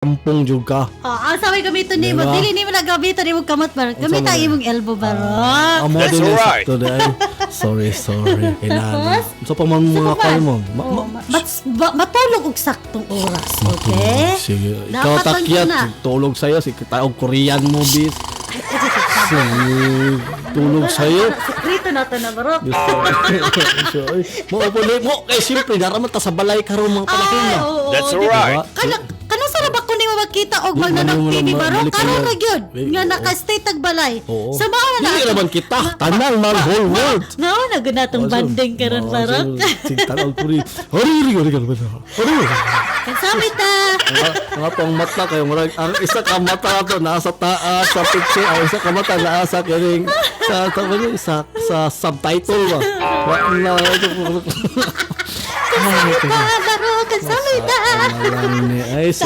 Kampong jud ka. Oh, asa may gamiton nimo? Diba? Dili nimo na gamiton imong kamot ba? Gamit ang man? imong elbow ba ro? Amo That's din eh, alright. sakto di ay. Sorry, sorry. Inana. So pa man mga pa? kay mo. Oh, matulog og saktong oras, okay? Sige. Ikaw Dapat lang takyat, yun na. Tulog sa'yo. Sige, taog Korean movies. Sige, tulog sa'yo. Sekreto na to na bro. Diyos ko. So, ay, mo po ni mo kay siyempre dara man ta sa balay karon mga panahon Ay, na. oo, That's di right. ba? Kana kana sa ba ko nimo makita og Di, magnanak mali mo TV na, baro mali ka karon na. ra gyud Di, nga oo. naka-stay tag balay. Oo. Sa mao na Dili naman kita, tanan man whole world. Mao na gud natong banding karon baro. Sige, tanaw ko rin. Hori, hori, hori, hori, hori. Kasama ta. Mga pang mata kayo, murag ang isa ka mata to nasa taas sa picture, ang isa ka mata naa sa kining sa subtitle ba. Wa na. Kasama ta baro, kasama ta. Ay, si